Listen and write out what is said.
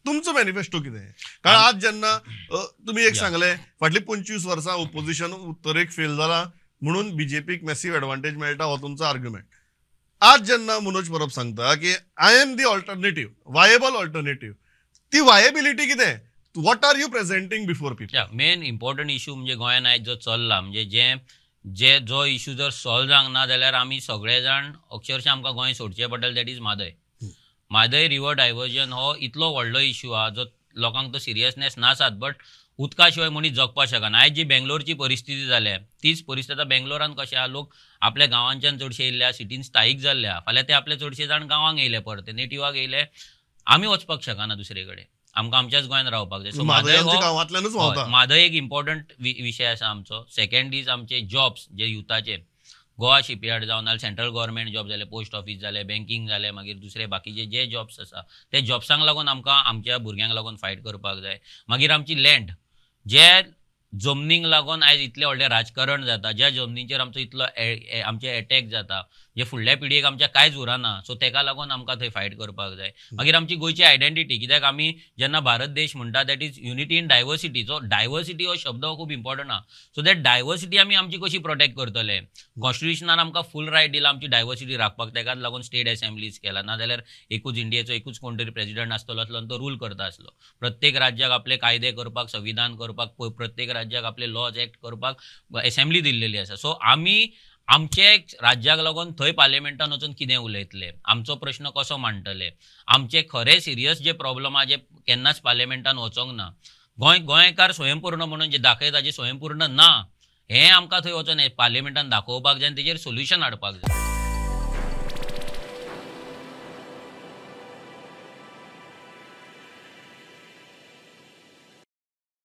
तुमचो मॅनिफेस्टो कितें? कारण आज जेन्ना तुमी एक सांगलें फाटलीं 25 वर्सां ओपोजिशन उत्तरेक फेल जाला म्हणून बीजेपीक मॅसीव एडवांटेज मेळटा, हो तुमचो आर्ग्युमेंट. आज जेन्ना मनोज परब सांगता की I am the alternative, viable alternative, ती वायबिलिटी कितें? What are you presenting before people? Main important issue म्हणजे गोंयान आयज जो चल्ला म्हणजे जे जे जो इशू जर सॉल्व जावंक ना जाल्यार आमी सगळे जाण अक्षरशः आमकां गोंय सोडचें पडटलें, that is Mhadei. Mhadei river diversion हो इतलो व्हडलो इशू आहा जो लोकांक तो सिरियसनेस नासात, बट उदका शिवाय मनीस जगपाक शकना. आयज जी बेंगलोरची परिस्थिती जाल्या तीच परिस्थिती आतां बेंगलोरान कशें आहा, लोक आपल्या गांवांच्यान चडशे येयल्ले आहा, सिटीन स्थायीक जाल्ले आहा, फाल्यां ते आपले चडशे जाण गांवांक येयले, परते नेटिवाक येयले, आमी वचपाक शकना दुसरे कडेन, आमकां आमच्याच गोंयांत रावपाक जाय. सो म्हादय म्हादय एक इम्पॉर्टंट विशय आसा आमचो. सेकंड is आमचे जॉब्स जे युथाचे, गोवा शिपयार्ड जावं नाल्यार सेंट्रल गव्हर्मेंट जॉब जाले, पोस्ट ऑफीस जाले, बँकींग जाले, मागीर दुसरे बाकीचे जे जॉब्स आसा ते जॉब्सांक लागून आमकां आमच्या भुरग्यांक लागून फायट करपाक जाय. मागीर आमची लँड, जे जमनीक लागून आयज इतलें व्हडलें राजकारण जाता, ज्या जमनीचेर आमचो इतलो आमचे एटॅक जाता, जे फुडल्या पिळगेक आमच्या कांयच उरना, सो तेका लागून आमकां थंय फायट करपाक जाय. मागीर आमची गोंयची आयडेंटिटी, कित्याक आमी जेन्ना भारत देश म्हणटा that is unity in diversity, so diversity हो शब्द खूब इम्पॉर्टंट आहा. सो that diversity आमी आमची कशी प्रोटेक्ट करतले? कॉन्स्टिट्युशनान आमकां फूल रायट दिला आमची डायवर्सिटी राखपाक, तेकाच लागून स्टेट एसेंब्लीज केला, नाजाल्यार एकूच इंडियेचो एकूच कोण तरी प्रेजिडंट आसतलो आसलो आनी तो रूल करता आसलो. प्रत्येक राज्याक आपले कायदे करपाक, संविधान करपाक, प्रत्येक राज्याक आपले लॉज एक्ट करपाक एसेंब्ली दिल्लेली आसा. सो आमी आमचे राज्याक लागून थंय पार्लिमेंटान वचून कितें उलयतले, आमचो प्रश्न कसो मांडटले, आमचे खरे सिरियस जे प्रॉब्लम आहा जे केन्नाच पार्लिमेंटान वचोंक ना, गोंयकार स्वयंपूर्ण म्हणून जे दाखयता जे स्वयंपूर्ण ना, हें आमकां थंय वचून पार्लिमेंटान दाखोवपाक जाय आनी तेजेर सोल्युशन हाडपाक जाय.